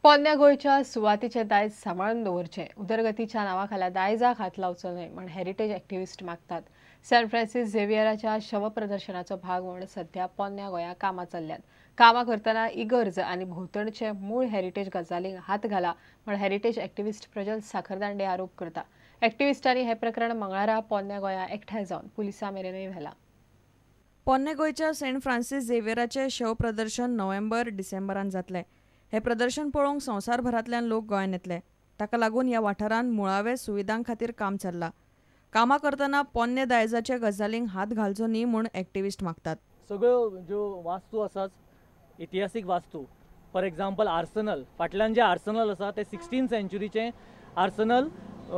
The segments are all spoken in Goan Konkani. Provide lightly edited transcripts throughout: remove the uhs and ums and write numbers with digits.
पोन्न्या गोंयच्या सुवातीचें दायज सांबाळून दवरचें, उदरगतीच्या नांवाखाला दायजाक हात लावचो न्हय म्हण हेरिटेज एक्टिविस्ट मागतात. सेंट फ्रांसीस झेवियराच्या शवप्रदर्शनाचो भाग म्हूण सध्या पोन्न्या गोंया कामां चल्ल्यात. कामां करतना इगर्ज आनी भोंवतणचे मूळ हेरिटेज गजालींक हात घाला म्हण हेरिटेज एक्टिविस्ट प्रजल साखरदांडे आरोप करता. एक्टिविस्टांनी हें प्रकरण मंगळारा पोन्न्या गोंया एकठांय जावन पुलिसां मेरेनूय व्हेलां. पोन्ने गोंयच्या सेंट फ्रांसीस झेवियराचें शव प्रदर्शन नोव्हेंबर डिसेंबरान जातलें. हें प्रदर्शन पळोवंक संवसारभरांतल्यान लोक गोंयांत येतले. ताका लागून ह्या वाठारांत मुळावे सुविधां खातीर काम चल्लां. कामां करतना पोन्ने दायजाच्या गजालींक हात घालचो न्ही म्हूण एक्टिविस्ट मागतात. सगळ्यो ज्यो वास्तू आसात, इतिहासीक वास्तू, फॉर एग्जाम्पल आर्सनल, फाटल्यान जे आर्सनल आसा ते 16th सेंच्युरीचें arsenal,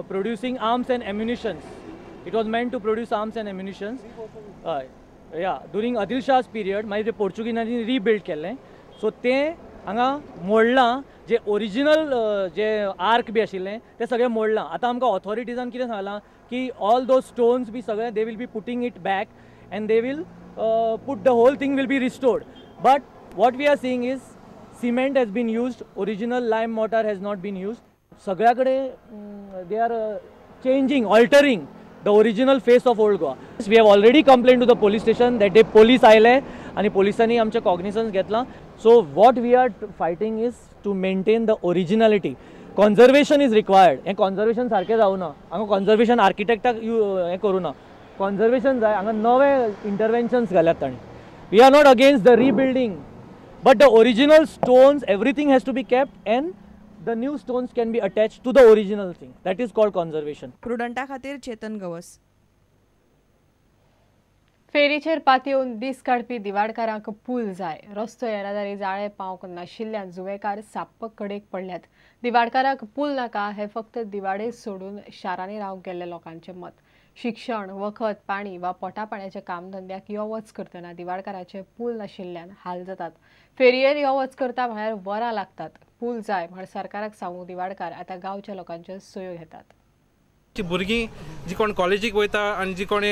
producing arms and ammunitions. It was meant to produce arms and ammunitions. हय, या ड्युरींग आदिल शाह's पिरियड. मागीर ते पोर्चुगीजांनी रिबिल्ड केल्लें. सो तें हांगा मोडलां, जे ओरिजिनल जे आर्क बी आशिल्लें तें सगळें मोडलां. आतां आमकां ऑथॉरिटीजान कितें सांगलां की ऑल those stones बी सगळें they will be putting it back and they will put the whole thing will be restored. But what we are seeing is cement has been used, original lime mortar has not been used. सगळ्या कडेन they are changing, altering the original face of old Goa. We have already complain to the police station. That day police आयले आनी पोलिसांनी आमचें कॉग्निसन्स घेतलां. So what we are fighting is to maintain the originality. Conservation is required. हें कॉन्जर्वेशन सारकें जावना, हांगा कॉन्जर्वेशन आर्किटेक्टाक हें करूं ना. कॉन्जर्वेशन जाय, हांगा नवे इंटरवेन्शन्स घाल्यात तांणी. We are not against the rebuilding, but the original stones, everything has to be kept and the new stones can be attached to the original thing. That is called conservation. प्रुडंटा खातीर चेतन गवस. फेरीचेर पातयेवन दीस काडपी दिवाडकारांक पूल जाय. रस्तो येरादारी जाळें पावंक नाशिल्ल्यान जुवेकार साप्प कडेक पडल्यात. दिवाडकारांक पूल नाका हें फक्त दिवाडे सोडून शारांनी रावंक गेल्ल्या लोकांचें मत. शिक्षण, वखद, पाणी वा पोटापाण्याच्या कामधंद्याक यो वच करतना दिवाडकाराचे पूल नाशिल्ल्यान हाल जातात. फेरयेर यो वच करता म्हळ्यार वरां लागतात. पूल जाय म्हण सरकाराक सांगूंक दिवाडकार आतां गांवच्या लोकांच्यो सोयो घेतात. भुरगीं जी कोण कॉलेजीक वयता आनी जी कोण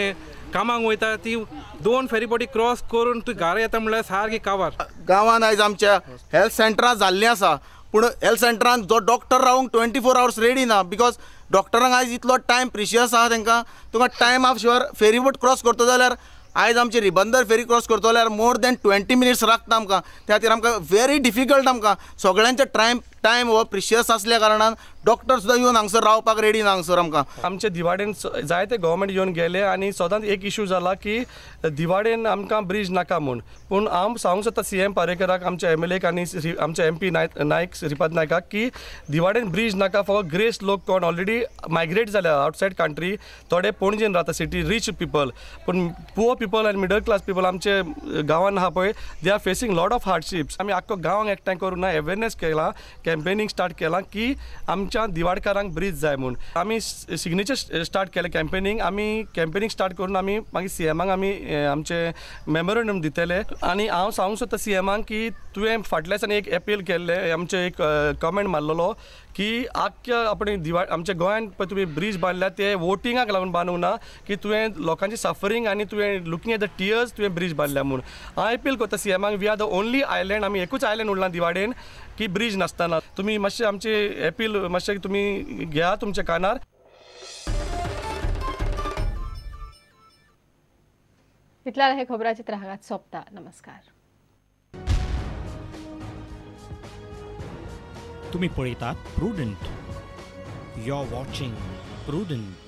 कामाक वयता ती 2 फेरीबोटी क्रॉस करून तूं घरा येता म्हणल्यार सारकी कावार. गांवांत आयज आमच्या हेल्थ सेंटरां जाल्लीं आसा, पूण हेल्थ सेंटरान जो डॉक्टर रावंक 24 आवर्स रेडी ना. Because डॉक्टरांक आयज इतलो टायम प्रिशियस आसा, तांकां तुका टायम हाफ शिवर फेरीबोट क्रॉस करता जाल्यार आयज आमची रिबंदर फेरी क्रॉस करतो जाल्यार मोर दॅन 20 मिनिट्स लागता आमकां. त्या खातीर आमकां व्हेरी डिफिकल्ट, आमकां सगळ्यांचे टायम हो प्रिशियस आसल्या कारणान डॉक्टर सुद्दां येवन हांगसर रावपाक रेडी ना हांगसर आमकां. आमच्या दिवाडेन जायते गव्हर्मेंट येवन गेले आनी सदांच एक इशू जाला की दिवाडेन आमकां ब्रीज नाका म्हूण. पूण हांव सांगूंक सोदता सीएम पारेकराक, आमच्या एमएलएक आनी आमच्या एमपी नायक श्रीपाद नायकाक की दिवाडेन ब्रीज नाका. फक्त ग्रेस लोक कोण ऑलरेडी मायग्रेट जाल्या आवटसायड कंट्री, थोडे पणजेन रावता सिटी रीच पिपल, पूण पुअर पिपल आनी मिडल क्लास पिपल आमचे गांवान आहा पळय, they are facing lot of hardships. आमी आख्खो गांवांक एकठांय करून अवेरनेस केला, कॅम्पेनींग स्टार्ट केलां की आमच्या दिवाडकारांक ब्रीज जाय म्हूण. आमी सिग्नेचर स्टार्ट केलें कॅम्पेनींग. आमी कॅम्पेनींग स्टार्ट करून आमी मागीर सीएमाक आमी आमचे मेमोरंडम दितले. आनी हांव सांगूंक सोदता सीएमाक की तुवें फाटल्या दिसांनी एक अपील केल्लें, आमचें एक कमेंट मारलेलो की आख्ख्या आपण दिवा आमच्या गोंयांत पळय तुमी ब्रीज बांदल्या ते वोटिंगाक लागून बांदूंक ना, की तुवें लोकांची सफरींग आनी तुवें लुकींग एट the tears तुवें ब्रीज बांदल्या म्हूण. हांव अपील करता सीएमाक, we are the only island, आमी एकूच आयलँड उरलां दिवाडेन की ब्रीज नासतना. तुमी मातशें आमची अपील मातशें तुमी घेया तुमच्या कानार. इतल्यान हे खबराचित्र हांगाच सोंपता. नमस्कार. तुम्ही पळयतात prudent. You are watching Prudent.